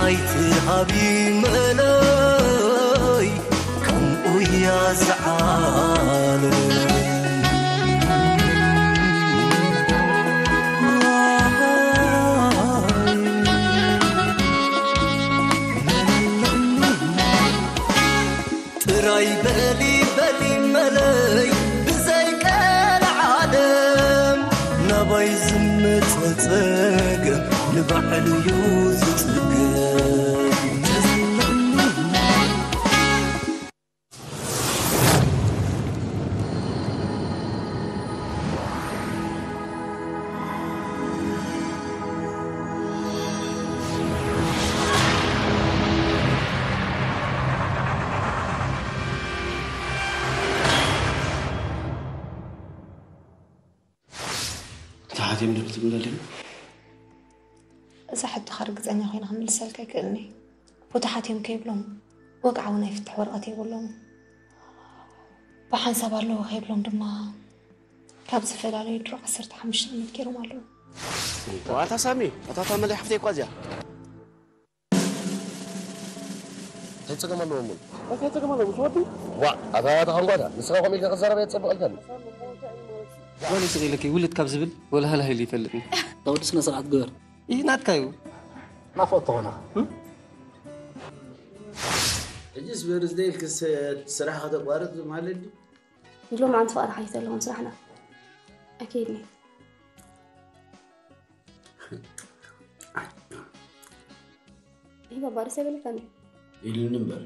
ኣይትሃቢ መለይ ከምኡ እያ ዝዓለም። ጥራይ በሊ በሊ መለይ ብዘይ ቀልዓለም ናባይ ዝመጸ ጸገም ንባዕሉ እዩ ዝጽገም። ተሓትዮም ዶ ክትብለለይ? እዛ ሕቶኻ ርግጸኛ ኮይነ ክምልሰልካ ኣይክእልን እየ። ቡቱሓት እዮም ከይብሎም ወግዓዊ ናይ ፍትሕ ወረቐት የብሎምን። ብሓንሳብ ኣለዉ ከይብሎም ድማ ካብ ዝተፈላለዩ ድሮ ዓሰርተ ሓሙሽተ ዓመት ገይሮም ኣለዉ። ዋታ ሳሚ፣ ኣታ ታመለይ ሓፍተይ እኳ እዚኣ። እንታይ ጸገም ኣለዎ እሞ? እንታይ ጸገም ኣለዎ ምስ ወዲ? ዋ፣ ኣታ ተኸንጓዳ፣ ንስኻ ከምኡ ኢልካ ክዛረብ እየ ትጸብቕ ኢልካ። ጓል ይስቕ ኢለኪ ውልድ ካብ ዝብል ወላ ሃላህ ኢሉ ይፈልጥኒ። ወዲ ስነ ስርዓት ግበር። ይህ ናትካ እዩ። ናፍቆት ትኾና። ሕጂስ በርዝደይ ኢልክስ ስራሕ ከተቋርጽ ማለት ድዩ? ሎማዓንቲ ፍቓድ ሓቲተ ኣለኹ ንስራሕና ኣይከይድን እየ። ይህ ባባ ደስ ኣይበለካን ድዩ? ኢሉኒ እምበር።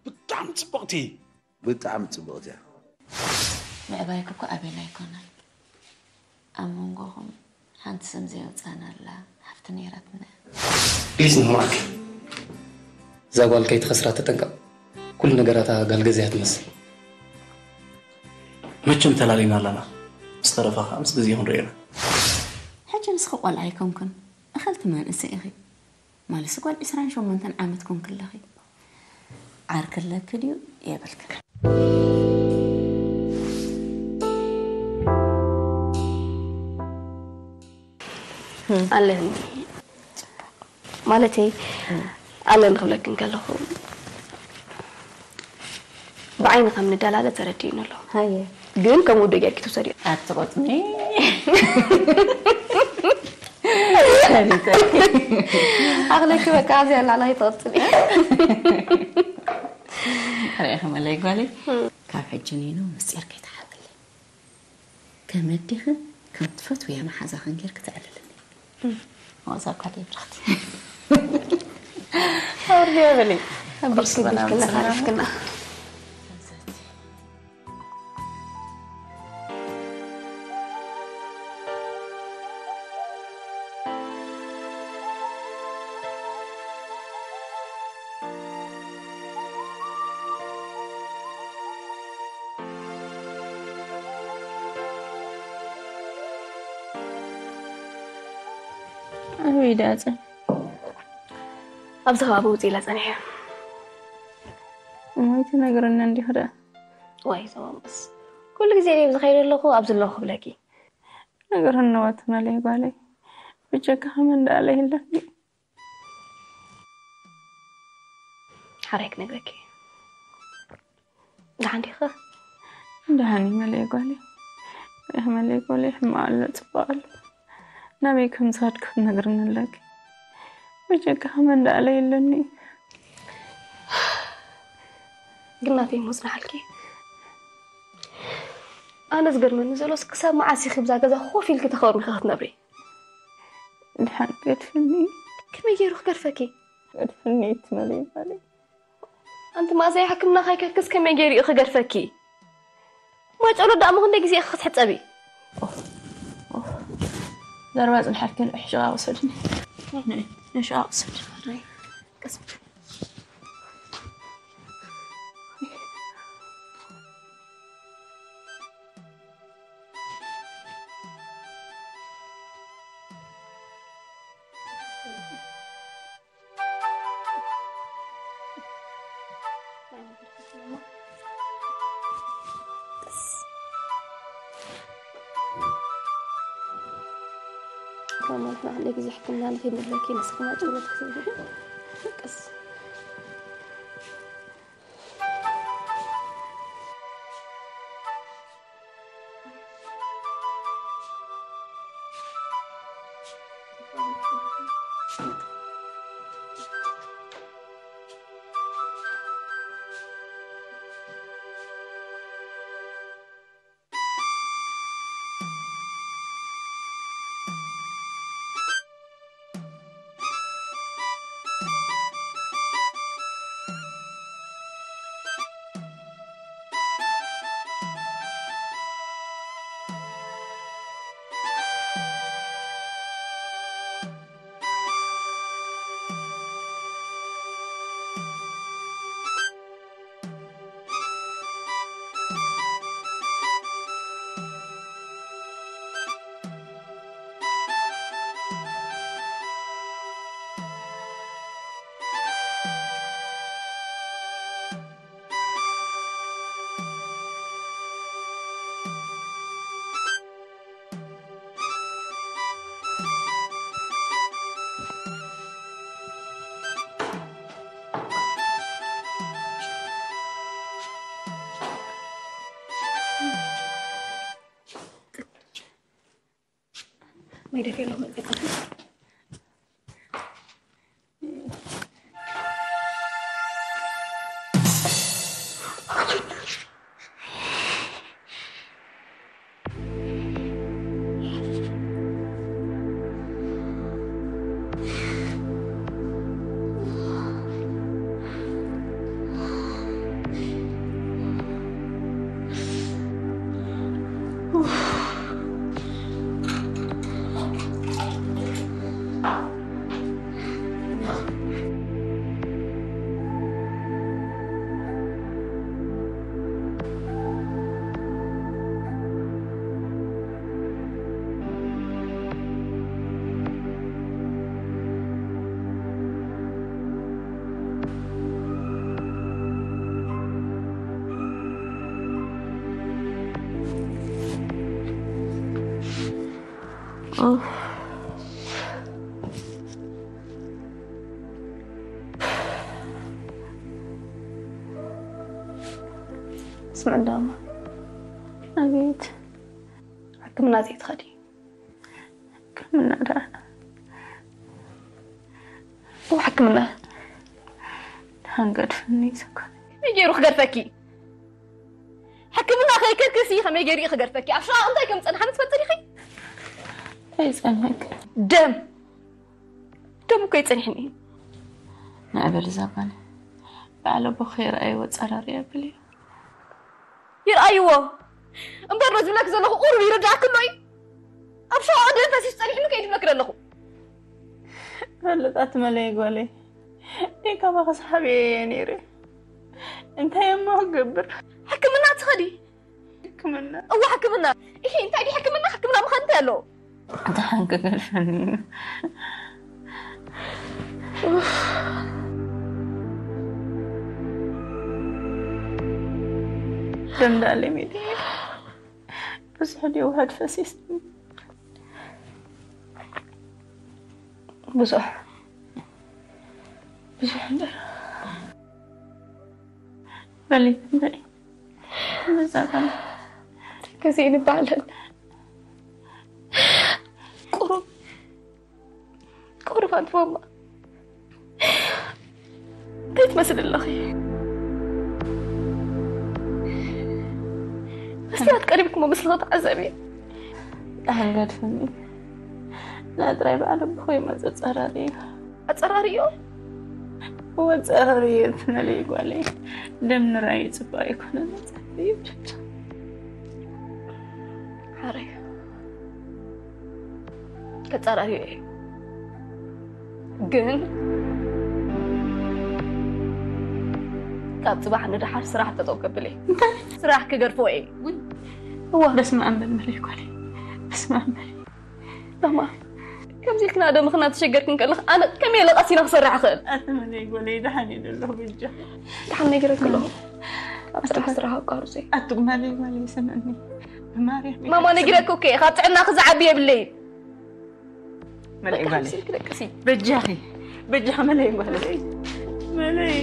ብጣዕሚ ጽብቕቲ። ብጣዕሚ ጽብቕቲ እያ። ምዕባይኪ እኮ ኣቤል ኣይኮነን። ኣብ መንጎኹም ሓንቲ ስም ዘየውጻእናላ ሓፍቲ ነይራትና። ፕሊስ ንሰምዓኪ። እዛ ጓል ከይትኸስራ ተጠንቀቕ። ኩሉ ነገራታ ጋል ገዚኣ ትመስል። መቸም ተላሊና ኣለና። ዝተረፈ ከዓ ምስ ግዜ ክንሪኦ ኢና። ሕጂ ንስኺ ቆልዓ ኣይኮንክን፣ እኽልቲ መንእሰይ ኢኺ። ማለትሲ ጓል ዒስራን ሸሞንተን ዓመት ኮንኪ ኣለኺ። ዓርኪ ኣለኪ ድዩ የብልክን? ኣለኒ ማለተይ ኣለኒ ክብለክን ከለኹ ብዓይኒ ከም ንደላለ ተረዲእኒ ኣሎ። ሃየ ግን ከም ውደ ጌርኪ ትውሰድዮ። ኣትቆጥኒ። ኣኽለኪ በቃ ኣብዚኣ ላዕላ ኣይትቐጽሊ። ርኢኺ መለይ ጓለይ፣ ካብ ሕጂ ንይኑ ምስጢር ከይትሓብለይ። ከም ኣዴኺ ከም ትፈትውያ መሓዛኽን ጌርኪ ተዕልልኒ። ዋዛ እኳ ደይ ብርኽቲ። ኣውርድዮ በሊ። ኣቢልክና ተዓሪፍክና። ኣበይ ደኣ ጸ ኣብዚ ከባቢ ውፅእ ኢለ ፀኒሐ። እሞ ኣይትነግርኒ እንዲኺ ደኣ። ዋይ ዘማምስ ኩሉ ግዜ ድየ ዝኸይድ ኣለኹ ኣብዚ ኣለኹ ክብለኪ። ነገር እነወት መለይ ጓለይ ብጀካ ከመን ደኣ ለይለኒ። ሓራይ ክነግረኪ። ደሓን ዲኺ? ደሓን እየ መለይ ጓለይ። እህ መለይ ጓለይ ሕማቕ ኣሎ ፅቡቕ ኣሎ። ናበይ ከም ዝኸድኩ ክትነግርኒ ኣለኪ። በጀካ ከመን ደኣ ለይለኒ። ግን ናተይ ሞጽናሓልኪ። ኣነ ዝገርመኒ ዘሎስ ክሳብ መዓስ ኢኺ ብዛ ገዛ ኮፍ ኢልኪ ተኸርምኺ ክትነብሪ? ድሓን ገድፍኒ። ከመይ ገይሩ ክገድፈኪ? ገድፍኒ ትመሪ ማለት። ኣንቲ ማእሰይ ሕክምና ካይከድክስ ከመይ ገይሩ እዩ ክገድፈኪ? ማጨሎ ደኣ ምኽንደይ ግዜ ኢኺ ክትሕጸቢ? ዘረባ ጽንሓልኪ ንዕሽቓ ውሰድኒ። ንዕሽቓ ውሰድ። ቀስ ማማ፣ ንሕና ክንደይ ግዜ ሕክምና ንኸይድ ንብለኪ፣ ንስኺ ማይ ጭውለት ክትብሊ። ቀስ። ማይ ደፊ ኣለኹ፣ መፂእኩ። ስምዕ እንዳማ፣ ኣቤት። ሕክምና ዘይትኸዲ? ሕክምና ደኣ? እዎ፣ ሕክምና። ደሓን ገድፍኒ ዘኮነ። ከመይ ገይሩ ክገድፈኪ? ሕክምና ከይከድክሲ ከመይ ገይሩ እዩ ክገድፈኪ? ኣብ ሸቓቕ እንታይ ከም ዝጸንሓኒ ትፈልጢ ዲኺ? ኣይጸንሐክ። ደም! ደም እኮ ይጸኒሕኒ። ንዕበል እዛ ጓል። በዓል ኣቦ ከይረኣይዎ ጸራሪ የብል እዩ። ይርኣይዎ። እምበር ነዚ ዝብለኪ ዘለኹ ቁሩብ ይርድኣኪ ኣሎ እዩ። ኣብ ሸቓቕ ደም ፈሲሱ ጸኒሕኒ ከይድ ዝብለኪ ዘለኹ። ፈልጣ ትመለይ ጓለይ። ደይ ካባኺ ሰሓቢ እየ ነይረ። እንታይ እሞ ክገብር? ሕክምና ትኸዲ? ሕክምና? እዋ ሕክምና። እሂ፣ እንታይ ድዩ ሕክምና? ሕክምና ምኻድ እንታይ ኣለዎ? ደሓን ክገድፈኒ እዩ። ደም ዳኣለይ ሜዲ። ብዙሕ ድዩ ውሑድ ፈሲስ? ብዙሕ። ብዙሕ እምበር። በሊ፣ በሊ። ብዛዕባ ግዜ ንበዓለን ቁሩብ፣ ቁሩብ ኣንቲ ማማ እንታይ ትመስሊ ኣለኺ? መስትያት ቀሪብክሞ ምስልኺ ተዓዘቢ። ደሓን ገድፍኒ። ንኣጥራይ በዓል ኣቦኺ መጸ ጸራሪ እዩ። ኣጸራርዮ? እወ፣ ጸራርዮ ትመልኢ ጓለይ። ደም ንራዩ ጽቡቕ ኣይኮነን፣ ጸራርዮ። ሓረይ። ከጸራርዮ እየ። ግን ካብ ጽባሕ ንደሓር ስራሕ ጠጠው ከብል እየ። እንታይ? ስራሕ ክገድፎ እየ። እዋ። በስመ ኣብ በል መለይ ጓለይ። በስመ ኣብ በል። ማማ፣ ከምዚ ኢልክና ደምኽና ተሸገርክን ከለኽ ኣነ ከመይ ኢለ ቀሲና ክሰርሕ እኽእል? ኣቲ መለይ ጓለይ፣ ደሓን እየ ዘለኹ ብጃ። ደሓን ነጊረኪ ኣለኹ። ኣብ ስራሕ ስራሕ ኣቋርጾ እየ። ኣቲ መለይ ጓለይ ስምዕኒ። ብማርያም ማማ፣ ነጊረኪ እኮ እየ፣ ካብ ጥዕናኺ ዝዓቢ የብለይን። መለይ ጓለይ። በጃኺ፣ በጃኺ መለይ ጓለይ። መለይ።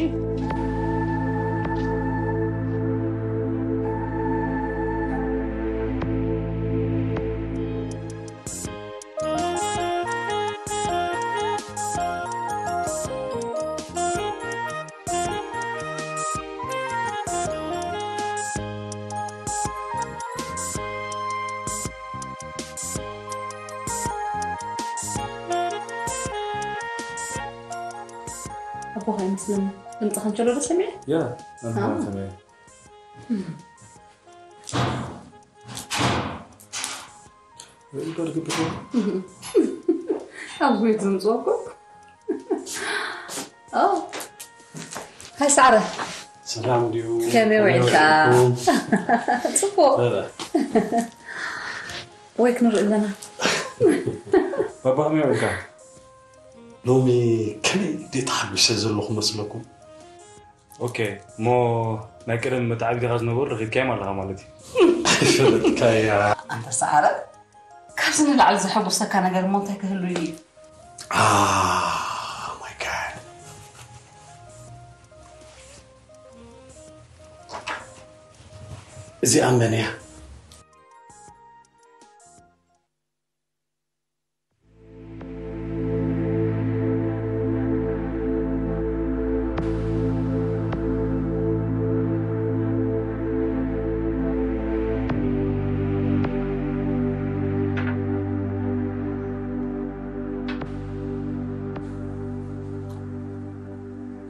ኣቦኻ ይመስለኒ። ድምፅኻ እንከሎ ዶ ሰሚዐ? ያ፣ ኣንታ ኣዎ። ሰሚዐ። ሪከርድ ግብር። ኣብ ቤት ዘምፅኦ እኮ። ኦ። ሃይ ሳዕረ። ሰላም ድዩ? ከመይ ውዒልካ? ውዒልኩም? ፅቡቕ። በረ። ወይ ክንርኢ ኣለና። ባባ ከመይ ውዒልካ? ሎሚ ከመይ ድየ ተሓጒሰ ዘለኹ መስለኩም? ኦኬ፣ እሞ ናይ ቀደም መተዓቢትኻ ዝነበሩ ረኺብካዮም ኣለኻ ማለት እዩ። ኣይፈለጥካያ። ኣንታ ሰዓረ፣ ካብዚ ንላዕሊ ዘሐጉሰካ ነገር እሞ እንታይ ክህሉ እዩ? Ah, my God። እዚኣ መን እያ?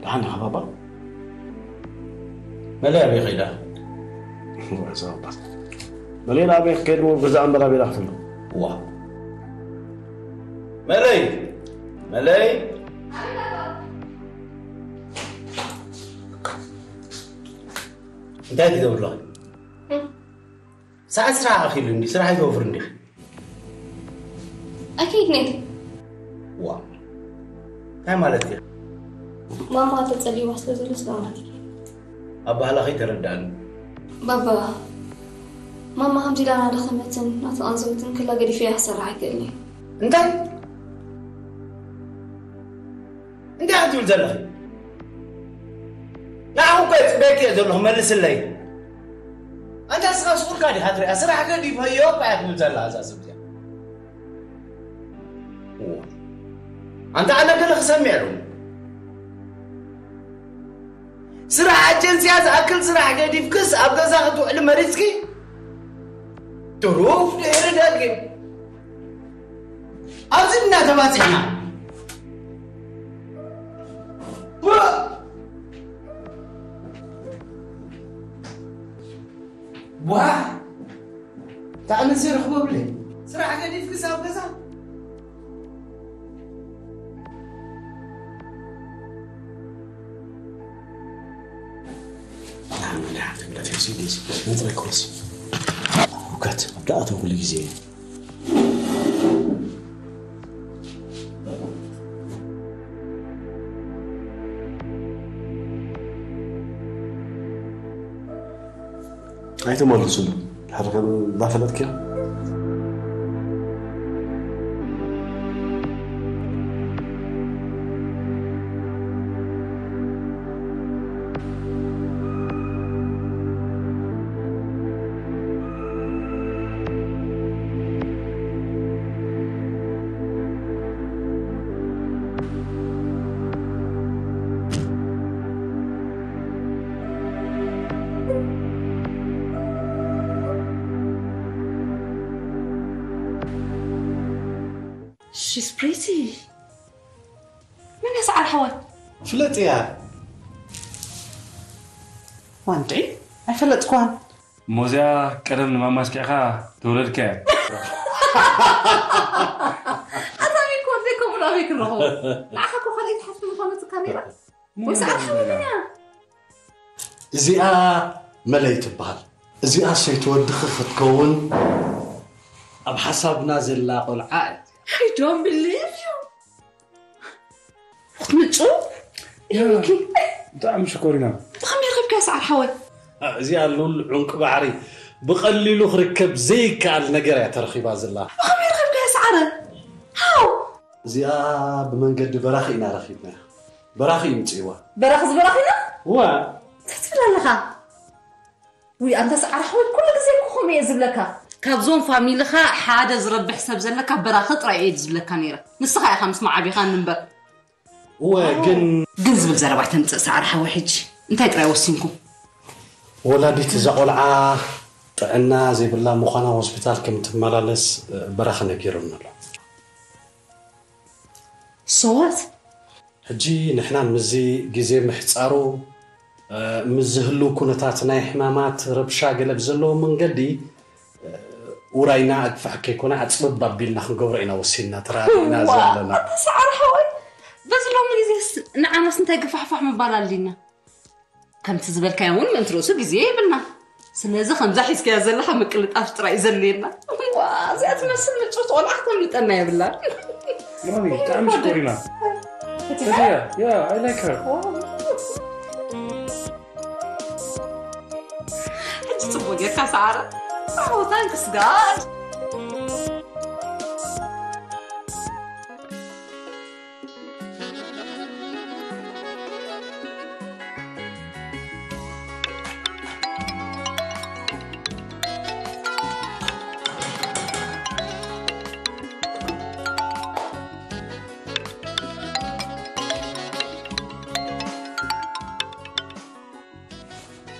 ደሓን ኢኻ ባባ? መለይ ኣበይ ከይዳ? እዛ ባባ። መለይ ናበይ ክትከይድ እሞ ገዛ እምበር ኣበይ ኢላ ክትህሉ? ዋ። መለይ! መለይ! እንታይ ትገብሪ ኣለኺ? ሰዓት ስራሕ ኣኺሉ እንዲ ስራሕ ኣይትወፍሪ እንዲኺ? ኣይከይድን እየ። ዋ። እንታይ ማለት እዩ? ማማ ተጸሊዋ ስለ ዘሎ ስለማለት እዩ። ኣባህላ ከይተረዳእኒ። ባባ፣ ማማ ከምዚ ኢላ እናደኸመትን እናተቐንዘወትን ክላ ገዲፈያ ክሰርሕ ኣይክእልን እየ። እንታይ? እንታይ ክትብል ዘለኺ? ንዓኹም እኮ ይጽበየኪ እየ ዘለኹ፣ መልስለይ። ኣንታ እስኻ ስቑልካ ዲኻ ትሪኣ? ስራሕ ገዲፈዮ እኮ እያ ትብል ዘላ እዛ ሰብ እዚኣ። እዋ። ኣንታ ኣነ ገለ ክሰምዕ ዶ? ስራሕ ኣጀንስያ ዝኣክል ስራሕ ገዲፍክስ ኣብ ገዛ ክትውዕሊ መሪጽኪ? ትሩፍ ድሕሪ ደጊም። ኣብዚ ድና ተባጺሕና። ዋ! ታእምንሲ ርኽቦ ብለ። ስራሕ ገዲፍ ክሳብ ገዛ። ናመዳ ተብለት ሲ ዲስ ንጥረ ኮስ። ሁከት ኣብዳ ኣቶ ኩሉ ግዜ። ኣይተመልሱሉ። ድሕሪ ከም እናፈለጥክዮ። She's pretty. መን እያ ሰዓር ሓወይ? ፍለጥያ። ዋንዴ? ኣይፈለጥኳን። እሞ እዚኣ ቀደም ንማማ ኣስኪዕካ ተወለድካያ። ኣታ ቤት ኮት ቤት ከምኡ ናበይ ክረኽቦ? ንዓኻ እኮ ካልኣይቲ ሓፍቲ ምዃነትካ ነይራ። እሞ ወይ ሰዓር ሓወይ መን እያ? እዚኣ መለይ ትበሃል። እዚኣ ሰይቲ ወድኺ ክትከውን ኣብ ሓሳብና ዘላ ቆልዓ እያ። I don't believe you። ክትምጹ? ያ፣ ኢልኪ? ብጣዕሚ ሽኮሪና። ብኸመይ ረኺብካያ ሰዓር ሓወይ? እዚኣ ሉል ዑንቂ ባሕሪ ብቐሊሉ ክርከብ ዘይከኣል ነገር እያ ተረኺባ ዘላ። ብኸመይ ረኺብካያ ሰዓረ? How? እዚኣ ብመንገዲ በራኺ ኢና ረኺብናያ። በራኺ ይምፅእዋ። በራኺ ዝበራኺና ዋ እንታይ ትብል ኣለኻ? ውይ ኣንተ ሰዓር ሓወይ ኩሉ ግዜ እኮ ከምኡ እየ ዝብለካ። ካብዞም ፋሚልኻ ሓደ ዝረብሕ ሰብ ዘለካ በራኺ ጥራይ እየ ዝብለካ ነይረ። ንስኻ ኢኻ ምስ መዓቢኻኒ እምበር። እወ ግን ግን ዝብል ዘረባ ተምፅእ ሰዓር ሓወይ ሕጂ እንታይ ጥራይ ወሲንኩም? ወላዲት እዛ ቆልዓ ጥዕና ዘይብላ ምዃና ሆስፒታል ከም ትመላለስ በራኺ ነጊሩኒ ኣሎ። So what? ሕጂ ንሕና ምስዚ ግዜ ምሕፃሩ ምስዚ ህልው ኩነታት ናይ ሕማማት ረብሻ ገለ ብዘለዎ መንገዲ ውራይና ኣግፋሕ ከይኮነ ኣፅብብ ኣቢልና ክንገብሮ ኢና ወሲንና ተራዲእና ዘለና። ሰዓር ሓወይ በዚ ሎሚ ግዜስ ንዓናስ እንታይ ግፋሕፋሕ ምባል ኣሊና? ከምቲ ዝበልካዮ እውን ምእንቲ ርእሱ ግዜ የብልና። ስለዚ ከምዛ ሒዝካያ ዘለኻ ምቅልጣፍ ጥራይ እዩ ዘድልየና። ዋ እዚኣ ትመስል ምጭውቲ ቆልዓ ክተምልጠና የብላን። ማሚ ብጣዕሚ ሽኮሪና። ፈትያ yeah I like her. ሕጂ ፅቡቅ ጌርካ ሰዓረ። Oh thanks God.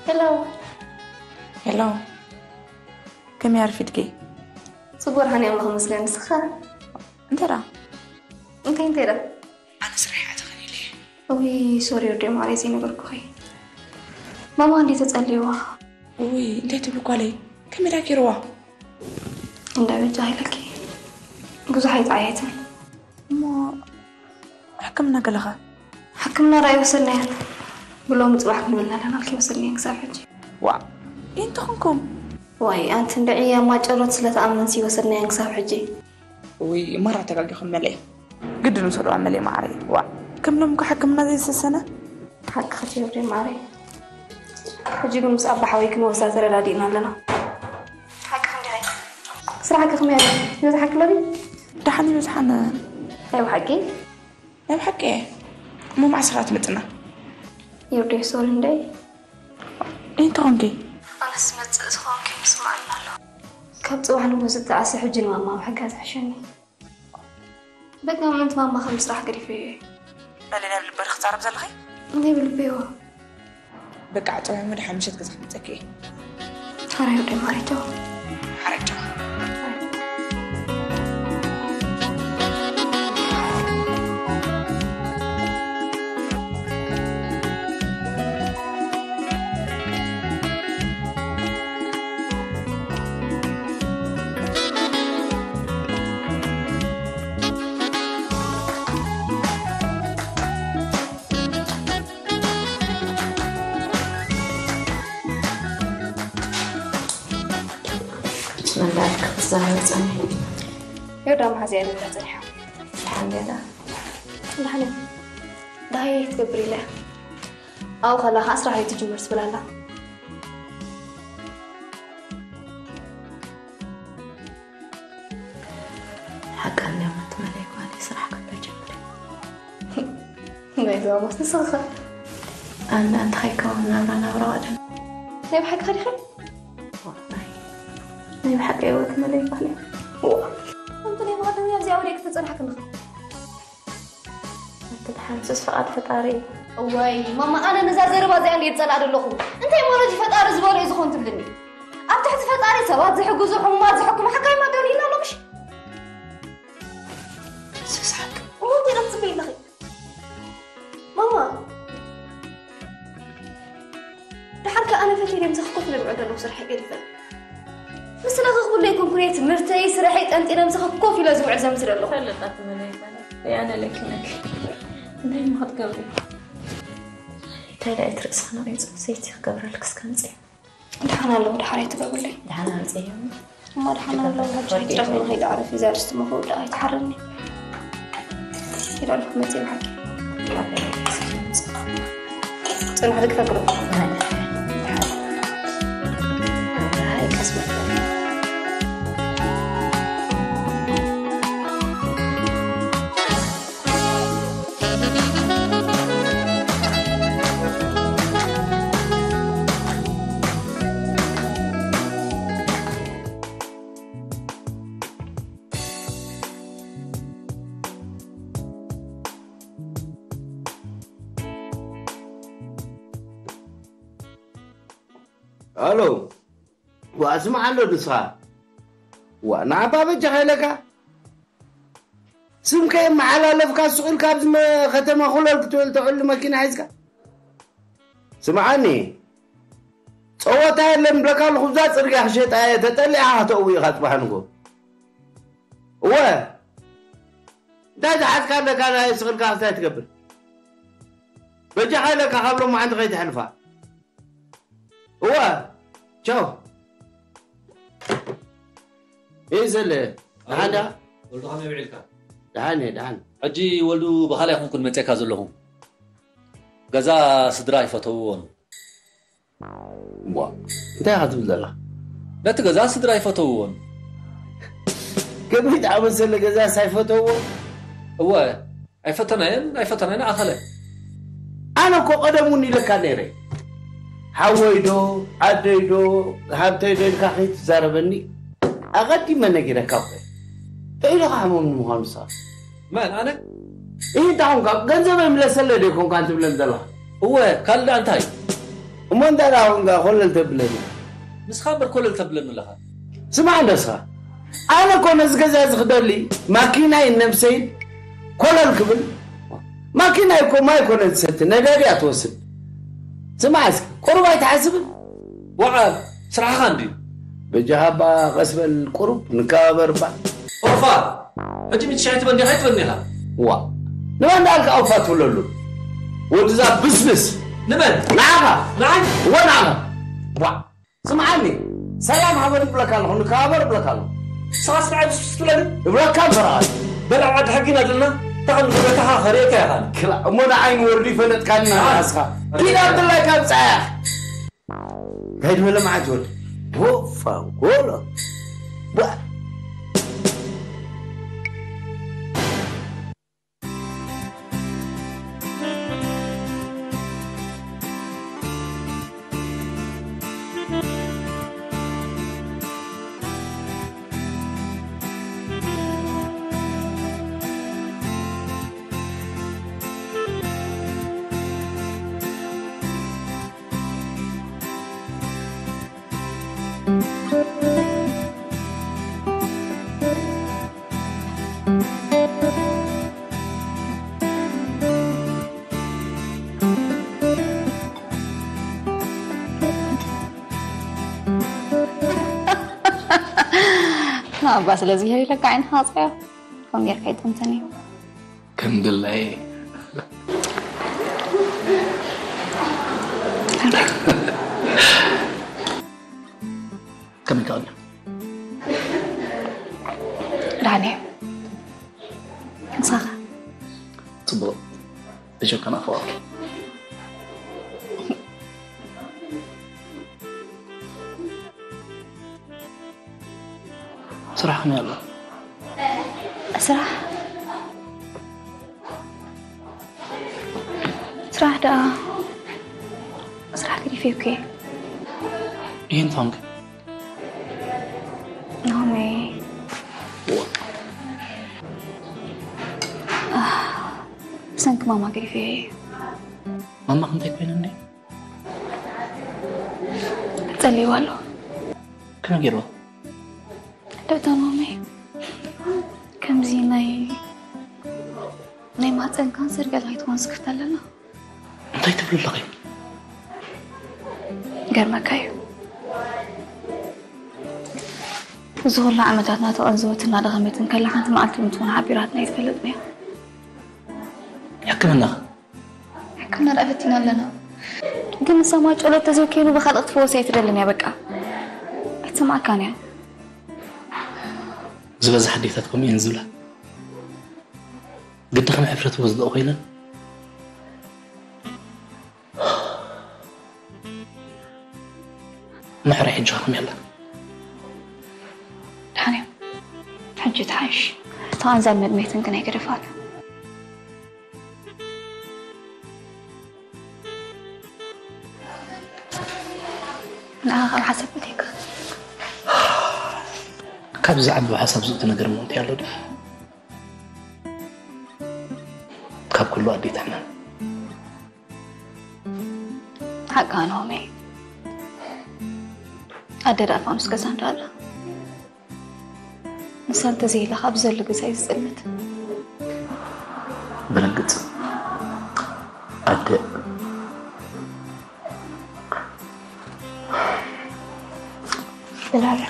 Hello. Hello. ከመይ ኣርፊድኪ? ጽቡቅ ርሃኒ ኣምላኽ ይመስገን ንስኻ? እንተ ደኣ እንታይ እንታይ ደኣ? ኣነ ስራሕ ኣተኸን ኢለ። እውይ ሶሪ ወዲ ማዕረይ ዘይነገርኩኺ። ማማ እንዴ ተጸልይዋ? ውይ እንታይ ትብሊ ጓለይ? ከመይ ደኣ ገይርዋ? እንዳ በጃ ኢለኪ ብዙሕ ኣይተዓየትን። እሞ ሕክምና ገለኸ? ሕክምና ራእይ ወሰድናያ። ብሎሚ ጽባሕ ክንብል ኣለና ከይወሰድናያ ክሳብ ሕጂ። ዋ እንታይ ኾንኩም? ዋይ ኣንቲ እንድዒ ኣማጨሮት ስለ ተኣመንሲ ወሰድናያ ክሳብ ሕጂ። ውይ ማራ ተጋጊኹም መለይ። ግድን ውሰድዋ መለይ ማዕረይ። ዋ ከም ሎሚ እኮ ሕክምና ዘይሰሰነ። ሓቅኺ ትገብሪ ማዕረይ። ሕጂ ግን ምስ ኣባ ሓወይ ክንወስዳ ተረዳዲእና ኣለና። ሓቅኺ እንድዒ። ስራሕኪ ከመይ ኣሎ? ይበዝሓኪ ኣሎ ድዩ? ደሓን ይበዝሓን። ናይ ብሓቂ? ናይ ብሓቂ እየ። እሞ መዓስ ኢኻ ትመጽና? ይርዶይ ሶሪ እንድዒ። እንታይ ኾንኪ? ኣነስ ዝመጽእ ዝኾንኪ ምስማዓና ኣሎ። ካብ ጽባሕ ንጉስ ዝተዓሰ ሕጂ ንማማ ምሕጋዝ ይሕሸኒ። በቃ ምእንቲ ማማ ከም ስራሕ ገዲፈዮ እየ። በሊ ናብ ልበሪ ክዛረብ ዘለኺ? እንታይ ብልበይዎ? በቃ ጽባሕ እሞ ድሓን ምሸት ገዛ ክመጸኪ እየ። ሓራይ ወደ ማሪቶ። ሓራይ ቻው። መላእክት ክትዛረብ ጸኒሑ። ዮዳ መሓዝያ ይደውላ ጸኒሓ። ደሓን ዲያ? ደሓን እየ። ደሃይ ትገብር ኢለ። ኣብኡ ከላ ከዓ ስራሕ ኣይትጅምር ትብል ኣላ። ሓቀኛ መትመለይ ጓለይ ስራሕ ከላ ጀምሪ። ናይ ዛሞስ ንስኻ ኣነ ኣንተ ኸይከውን ናብራ ናብራ ዋደን ናይ ብሓቂ ኸዲኸ ናይ ብሓቂ ህይወት መለይ ጓለይ። ኣንተ ናይ ማዕዶ እዚኣ ወደ ክትጸንሓ ክንኻ ኣንተ ተሓንስስ ፍቓድ ፈጣሪ እዩ። እዋይ ማማ ኣነ ነዛ ዘረባ እዚኣ እንድየ ዝጸልኣ ዘለኹ። እንታይ ማለት እዩ ፈጣሪ ዝበሎ እዩ ዝኾን ትብልኒ? ኣብ ትሕቲ ፈጣሪ ሰባት ዝሕግዙ ሕሙማት ዝሕክሙ ሓካይም ኣዳልዩና ኣሎ ምሽ? ስስሓቅ እሞ እንታይ ደኣ ትጽበይ ኣለኺ? ማማ ደሓር ከኣ ኣነ ፈትየ ደምሰ ኮፍ ኢለ ዝውዕል ዘለኹ ስርሐይ ገዲፈ። ምስላ ክኽብሎ ኣይኮንኩን እየ ትምህርተይ ስርሐይ ጠንጢነ ምሳኺ ኮፍ ኢለ ዝውዕል ዘምስል ኣለኹ። ፈልጣት መለይታ ያነ ለኪነክ እንታይ ምኽትገብሪ? እንታይ ደኣ እቲ ርእስኻ ነቒጹ ሰይቲ ክገብረልክስ ከምጽእ። ደሓን ኣለዉ ደሓር ኣይትገብርለይ። ደሓን ኣምጽእዮም። እማ ደሓን ኣለዉ ሕጂ ክትረኽቢ ንኸይድ ዓረፍ እዛ ርስቲ ምኽውዳእ ኣይትሓርኒ። ኢለ ኣለኹ መጽእ ብሓቂ። ጽንሕ ክትፈቅዶ። ኣይ ቀስ በል። ኣሎ። ዋ፣ ስምዓ ኣሎ ንስኻ። ዋ፣ ንዓባ በጃኻ ኢለካ። ስም ከየመሓላለፍካ ሱቕ ኢልካ ኣብዚ መ-፣ ከተማ ኮለል ክትብል ትዕሉ መኪና ሒዝካ። ስምዓኒ። ጸወታ የለን ብለካ ኣለኹ፣ እዛ ጽርግያ ክሸጣ እየ፣ ተጠሊዕካ ከተእዊ ኢኻ ጽባሕ ንግሆ። እወ። እንታይ ዝሓዝካ ኣለካ ናይ ስቕ ኢልካ እንታይ ትገብር? በጃኻ ኢለካ ካብ ሎማዓንቲ ከይተሕልፋ። እወ። ቻው። ይዘለ። ደሓን ዳ? ወልዱ ከመይ ውዒልካ? ደሓን እየ፣ ደሓን። ሕጂ ወልዱ ብኻልእ ኣይኮንኩን መጺአካ ዘለኹ። ገዛ ስድራ ኣይፈተውዎን። ዋ፣ እንታይ ኢኻ ትብል ዘለኻ? ነቲ ገዛ ስድራ ኣይፈተውዎን። ከመይ ዝኣመሰለ ገዛስ ኣይፈተውዎ? እወ፣ ኣይፈተናዮን፣ ኣይፈተናዮን ኣኸለ። ኣነ እኮ ቀደም እውን ኢለካ ነይረ። ሓወይ ዶ፣ ዓደይ ዶ፣ ሃብተይ ዶ ኢልካ ከይትዛረበኒ ኣቐዲመ ነጊረካ እኮ። እንታይ ኢልካ ሕሙም ንምዃኑ ንስኻ? መን፣ ኣነ? ይህ እንታይ ኾንካ? ገንዘበይ ምለሰለይ ዶ ይኮንካ ትብለኒ ዘለኻ? እወ፣ ካልእ ደኣ እንታይ? እሞ እንታይ ደኣ ኾንካ ኮለል ተብለኒ? ንስኻ እምበር ኮለል ተብለኒ ኣለኻ። ስማዕ እንዶ እስኻ፣ ኣነ እኮ ነዚ ገዛ እዚ ክደሊ፣ ማኪናይን ነብሰይን ኮለል ክብል፣ ማኪናይ እኮ ማይ ኮነ ትሰቲ፣ ነዳዲ እያ ትወስድ። ስማዕ እስኪ፣ ቁሩብ ኣይትሓስብን? ወዓል፣ ስራሕኻ እንድዩ። በጃኻ እባ ቀስ በል ቁሩብ፣ ንከባበር እባ። ኦፋ፣ ሕጂ ሚእቲ ሺሕ ኣይትበኒ ኢኻ፣ ኣይትበኒ ኢኻ። ዋ፣ ንመን ደኣልካ ኦፋ ትብለሉ? ወድዛ ብስብስ። ንመን? ንዓኻ። ንዓይ? እወ፣ ንዓኻ። ዋ፣ ስምዓኒ፣ ሰላም ሃበኒ እብለካ ኣለኹ፣ ንከባበር እብለካ ኣለኹ። ንስኻስ ንዓይ ብስብስ ትብለኒ? እብለካ እምበር ኣነ። በል ኣብ ዓዲ ሕጊ ኢና ዘለና፣ እታ ኸም ንብረትኻ ከርእየካ ኢኻ። ክላ፣ እሞ ንዓይ ንወርዱ ይፈለጥካኒ ኣይ። ንስኻ። ኪድ ኣብድላይ ካብ ጻያኽ። እንታይ ዝበለ መዓት ወድ? ቦፋ፣ ጎሎ። ዋ። ናባ ስለዚ ኢለካ ዓይንኻ ኣጽዮ ከም ጌርካ ይጠምተኒ። ከም ድላይ። ከመይ ትቕኒ? ዳኔ፣ ንስኻ? ጽቡቕ። ብጀካ ናፍቖት። ስራሕ ከመይ ኣሎ? ስራሕ? ስራሕ ደኣ፣ ስራሕ ገዲፈ እኮ እየ። ይህን ፋንክ? ናሆመይ። ብሰንኪ ማማ ገዲፈ እየ። ማማ ክንታይ ኮይና እንዴ? ጸልይዋ ኣሎ። ከመይ ገይርዋ? ደብታ ማመይ፣ ከምዚ ናይ፣ ናይ ማህጸን ካንሰር ገለ ኣይትኾን ስክፍታ ኣለና። እንታይ ትብሊ ኣለኺ? ይገርመካ እዩ። እዚ ኩሉ ዓመታት እናተቐንዘወት እናደኸመት እንከላ ሓንቲ መዓልቲ እውን ትኾን ሓቢራትና ኣይትፈልጥን እያ። ሕክምና ሕክምና ደኣ ፈቲና ኣለና። ግን ንሳ ማጨሎ ተዘይኮይኑ ብኻልእ ክትፍወስ ኣይትደልን እያ በቃ። ኣይትሰማዕካን እያ። ዝበዝሕ ኣዴታት ከምኡ እየን ዝብላ። ግዲ ከም ሕፍረት ወስደኦ ኮይነን። ምሕራይ ሕጂ ከመይ ኣላ? ደሓን እያ። ሕጂ ትሓይሽ። እታ ቃንዛን መድመይትን ግን ኣይገደፋትን። ንዓኻ ካብ ሓሳብ ፈትየካ። ካብዚ ዓቢ ሓሳብ ዝእቱ ነገር እሞ እንታይ ኣሎ ድዩ? ካብ ኩሉ ኣዴታትና። ሓቅኻ ናሆመይ። ኣደ ደኣ ፋኑስ ገዛ እንዳ ኣላ። ንሳ እንተዘይላ ካብ ዘሎ ገዛ እዩ ዝጽልመት። ብርግጽ ኣደ ብላላ።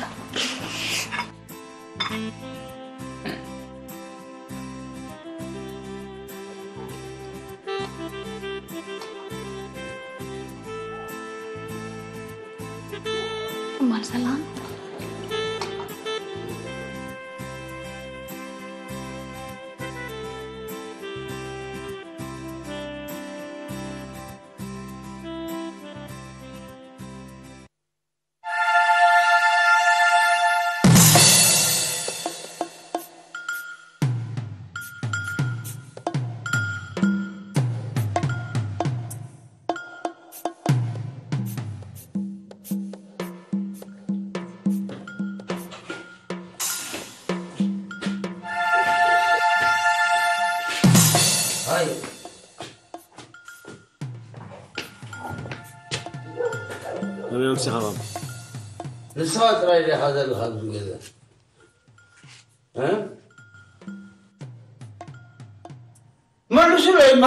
እማን ሰላም። ከመይ ኣምሲኻኹም? ንስኻ ጥራይ ዲኻ ዘለኻ ኣብዚ ገዛ? እ? መልሱለይማ።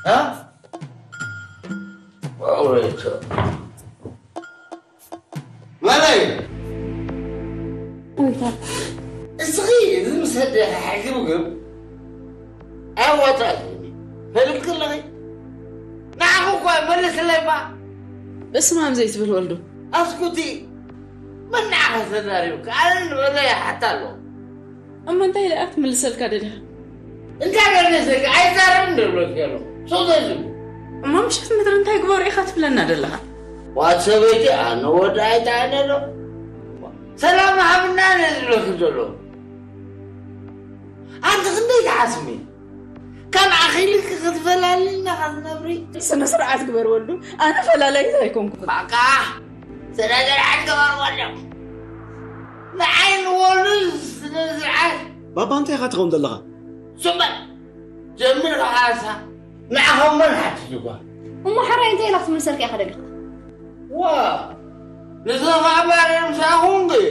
እ? ኣውሬቶ። መለይ። እስኺ እዚ ምስ ኣዴኺ ሕግብግብ ኣያዋጣልኒ። ፈሊጥኪ ኣለኺ። ንዓኺ እኳ መልስለይማ። በስመ ኣብ ዘይትብል ወልዱ። ኣስኩቲ። መን ንዓኺ ተዛሪቡኪ? ኣነ ንበለይ ይሓታ ኣለኹ። እሞ እንታይ ደኣ ክትምልሰልካ ደሊኻ? እንታይ ደኣ ደሊኻ? ኣይዛረብን ደሎ ገሎ። ሱቕ ዘይዝቡ። እሞ ምሸት ምድሪ እንታይ ግበሩ ኢኻ ትብለና ደለኻ? ዋት ሰበይቲ ኣነ ወዲ ኣይተኣነሎ። ሰላም ሃብና ነዝብለኪ ዘሎ። ኣንቲ ክንደይ ትሓስሚ? ከም ኣኺልኪ ክትፈላልይና ክትነብሪ? ስነ ስርዓት ግበር ወልዱ። ኣነ ፈላላይት ኣይኮንኩን። ባቃ ስነ ስርዓት ግበር ወልዱ። ንዓይ ንወልዱ ስነ ስርዓት። ባባ እንታይ ኢኻ ትኸውን ዘለኻ? ሱመ ጀሚርካ ሓሳ ንዓኻ እሞ ንሓትት እኳ። እሞ ሓራይ እንታይ ኢላ ክትምልሰልካ ኢኻ ደሊኻ? ዋ ንስኻ ባርያ ምሳኹም ድዩ?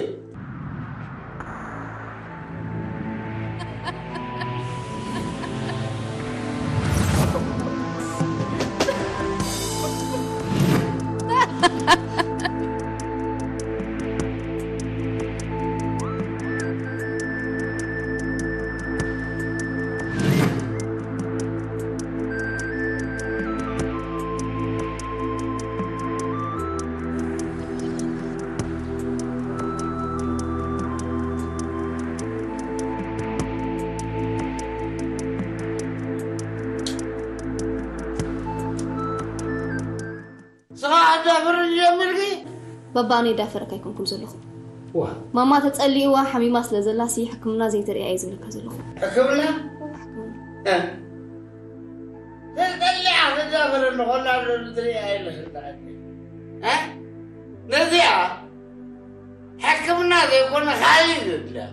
ስኻ ኣዳፍር ጀምርኪ? ባባ ኣነ ይዳፈረካ ኣይኮንኩን ዘለኹ። ዋ። ማማ ተጸሊእዋ ሓሚማ ስለ ዘላ ሲ ሕክምና ዘይተርእያ እየ ዝብለካ ዘለኹ። ሕክምና? እ። ተጸሊዓ ተዳፈረ ንኾላ ዶ ትርእያ የለሽ እንዳ። እ? ነዚኣ ሕክምና ዘይኮነ ካልእ ዘድልያ።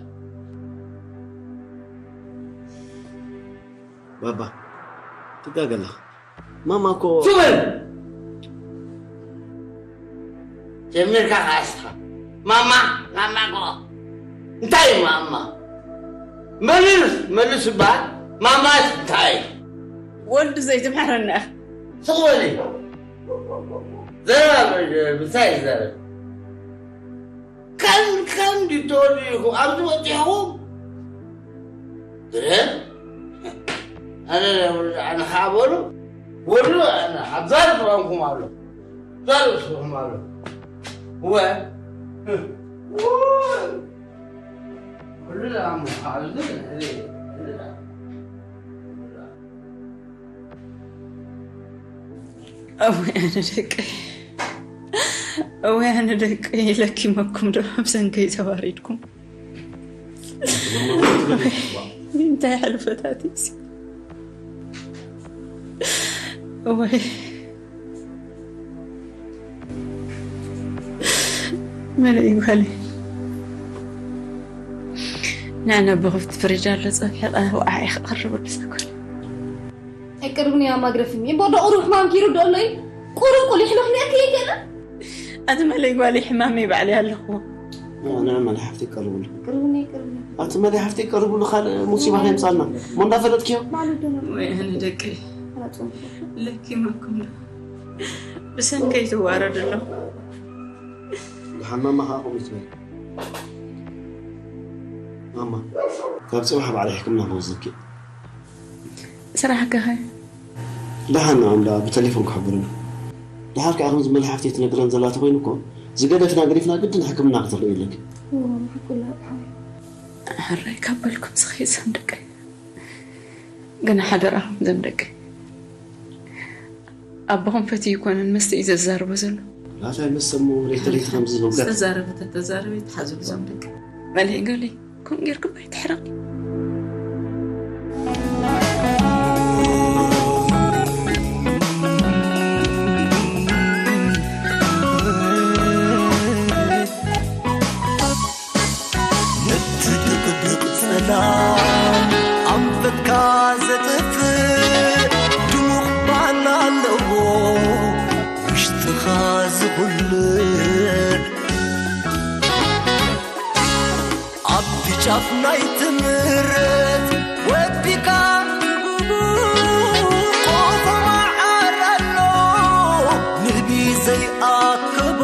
ባባ ትጋገ ኣለኻ። ማማ እኮ ትብል ጀሚርካ ከኣስኻ ማማ ማማ እኮ እንታይ እዩ ማማ? መልስ መልስ እባ ማማስ እንታይ እዩ? ወልዱ ዘይትምሕረና ኢኻ። ስቕ በሊ ዘረባ ምሳይ ይዛረብ። ከም ከም ድትወዱ ኢኹም ኣብዚ በፂሕኹም ግርም ኣነ ኣነ ከዓ በሉ ወሉ ኣነ ኣብዛ ዝባንኩም ኣሎ ኣብዛ ርእስኹም ኣሎ እወ ወሉ ኣሙ ኣብዚ እወ ኣነ ደቀይ እወ ኣነ ደቀይ ለኪመኩም ዶ ኣብ ሰንከይ ተዋሪድኩም እንታይ ሕልፈታት እዩ እወ መለይ ጓለይ ንኣነ ብኽፍቲ ፍሪጅ ኣሎ ጸብሒ ወዓዒ ክቐርበሉ ሰኮል ኣይቀርብኒ እያ ማግረፍኒ እምበር ደቑሩ ሕማም ኪሩ ደሎ እዩ ቁሩብ ቁሊሕ ሎሕ ነእከ ይገለ ኣቲ መለይ ጓለይ፣ ሕማመይ ባዕለይ ኣለኹ። ንዕ መለይ ሓፍተይ ቀርብሉ። ኣቲ መለይ ሓፍተይ ቀርብሉ፣ ካልእ ሙሲባ ከየምፃልና እሞ እንዳፈለጥክዮ። ወይ ኣነ ደቀይ ለኪመኩም ዶ ብሰንከይ ትዋረድ ኣሎ። ሓማማ ከዓ ከምኡ ትበል። ማማ፣ ካብ ፅባሕ ባዕለይ ሕክምና ክወስደኪ። ስራሕካ ኸ? ደሓን ንዖም ደኣ ብተሌፎን ክሕብሩና። ደሓር ከዓ ከምዚ መለይ ሓፍተይ ትነግረን ዘላ ተኮይኑ እኮ ዝገደፍና ገዲፍና ግድን ሕክምና ክትርኢ ኣለኪ። ሕራይ ካብ በልኩም ዝኸይድ ዘም ደቀይ። ግን ሓደራኹም ዘም ደቀይ፣ ኣቦኹም ፈትዩ ይኮነን መስተ እዩ ዘዛርቦ ዘሎ። ናታይ መሰ እሞ ለይቲ ለይቲ ከምዚ ዝውቀጥ። ዝተዛረበ ተተዛረበ ይትሓዙ ዞም ደቂ። መለይ ገለይ ከምኡ ጌርኩም ኣይትሕረቕ። ነቲ ድቕድቕ ጸላም ኣንፈትካ ዘጥፍእ ድሙቕ ባና ኣለዎ ውሽጥኻ ዝኹልዕ። ኣብቲ ጫፍ ናይ ትምረት ወዲካ ቆፎ መዓር ኣሎ ንህቢ ዘይኣከቦ።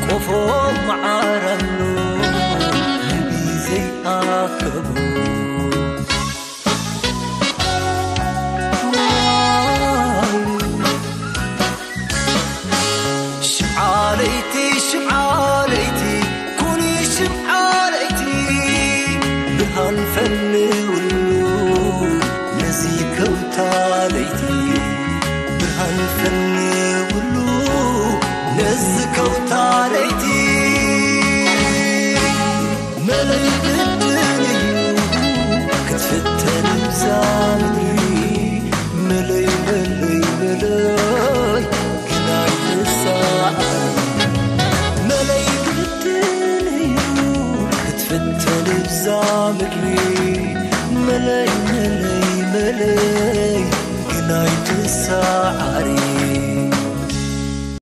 ቆፎ መዓር ኣሎ ንህቢ ዘይኣከቦ። ሽምዓ ለይቲ ሽምዓ ለይቲ ኩኒ ሽምዓ ለይቲ ብርሃን ፈንውሉ ነዚ ከውታ ለይቲ። ብርሃን ፈንውሉ ነዚ ከውታ ለይቲ። መለይ ግድን እዩ ክትፍተን እዛ ምድሪ። መለይ መለይ መለይ ግናይ ትሳዕ። መለይ ግድን እዩ ክትፍተን እዛ ምድሪ። መለይ መለይ መለይ ግናይ ትሳዕሪ።